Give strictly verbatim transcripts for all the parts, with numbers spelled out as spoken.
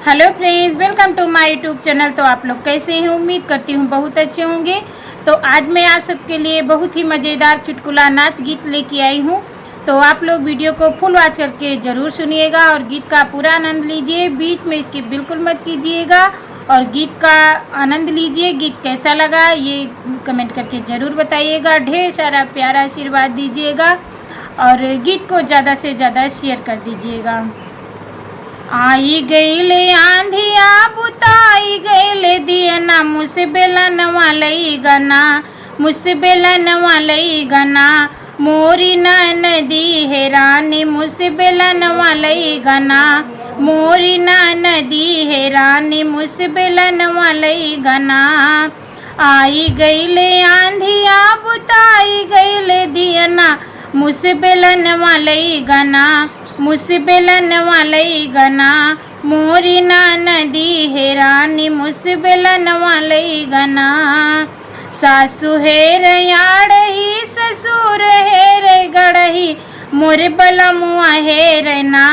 Hello friends, welcome to my YouTube channel। तो आप लोग कैसे हैं? उम्मीद करती हूँ बहुत अच्छे होंगे। तो आज मैं आप सबके लिए बहुत ही मज़ेदार चुटकुला नाच गीत लेके आई हूँ। तो आप लोग वीडियो को फुल वॉच करके ज़रूर सुनिएगा और गीत का पूरा आनंद लीजिए। बीच में इसकी बिल्कुल मत कीजिएगा और गीत का आनंद लीजिए। गीत कैसा लगा ये कमेंट करके ज़रूर बताइएगा। ढेर सारा प्यारा आशीर्वाद दीजिएगा और गीत को ज़्यादा से ज़्यादा शेयर कर दीजिएगा। आई गईले आंधिया, बुताई गईले दियना, मुसबेलनवा लई गना, मुसबेलनवा लई गना। मोरी ननदी हे रानी, मुसबेलनवा लई गना, मोरी ननदी हे रानी, मुसबेलनवा लई गना। आई गईले आंधिया, बुताई गईले दियना, मुसबेलनवा लई गना, मुसबेलनवा लई गना। मोरी ननदी हे रानी, मुसबेलनवा लई गना। सासु हेर याड़ही, ससुर हेर गड़ही, मोर बलमुआ हेर ना।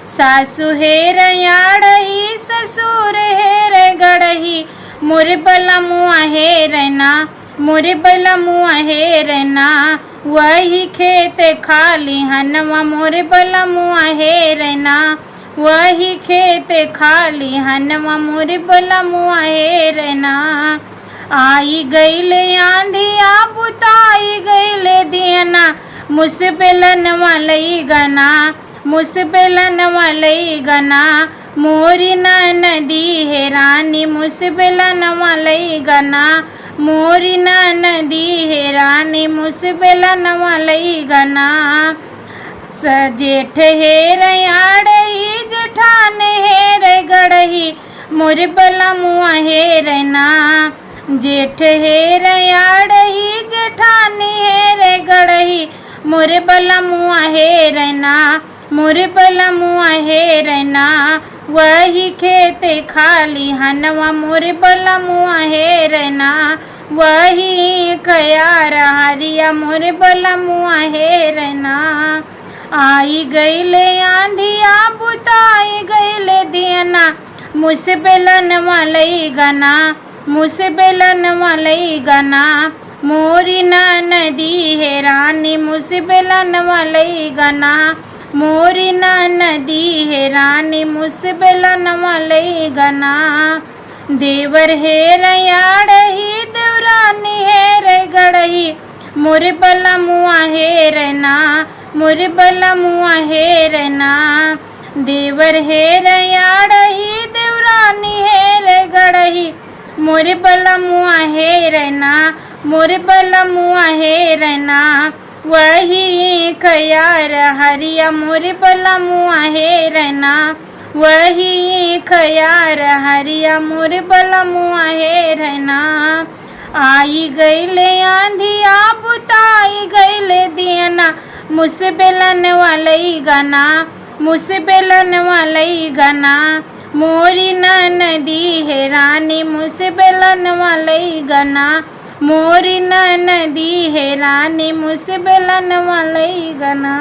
सासु हेर याड़ही, ससुर हेर गड़ही, मोर बलमुआ हेर ना, मोर बलमुआ हेर ना। वही खेत खाली हनवा, मोर बलमुआ हेर ना, वही खेत खाली हनवा, मोर बलमुआ हेर ना। आई गईले आंधिया, बुताई गईले दियना, मुसबेलनवा लई गना, मुसबेलनवा लई गना। मोरी ननदी हे रानी, मुसबेलनवा लई गना, मोरी ननदी हे रानी, मुसबेलनवा लई गना। स-, जेठ हेर याड़ही, जेठान हेर गड़ही, मोर बलमुआ हेर ना। जेठ हेर याड़ही, जेठान हेर गड़ही, मोर बलमुआ हेर ना, मोर बलमुआ हेर ना। वही खेत खाली हनवा, मोर बलमुआ हेर ना, वही खयार हरिया, मोर बलमुआ हेर ना। आई गईले आंधिया, बुताई गईले दियना, मुसबेलनवा लई गना, मुसबेलनवा लई गना। मोरी ननदी हे रानी, मुसबेलनवा लई गना, मोरी ननदी हे रानी, मुसबेलनवा लई गना। देवर हेर याड़ही, देवरानी हेर गड़ही, मोर बलमुआ हेर ना, मोर बलमुआ हेर ना। देवर हेर याड़ही, देवरानी हेर गड़ही, मोर बलमुआ हेर ना, मोर बलमुआ हेर ना। वही खयार हरिया, मोर बलमुआ हेर ना, वही खयार हरिया, मोर बलमुआ हेर ना। आई गईले आंधिया, बुताई गईले दियना, मुसबेलनवा लई गना, मुसबेलनवा लई गना। मोरी ननदी हे रानी, मुसबेलनवा लई गना, मोरी ननदी हे रानी, मुसबेलनवा लई गना।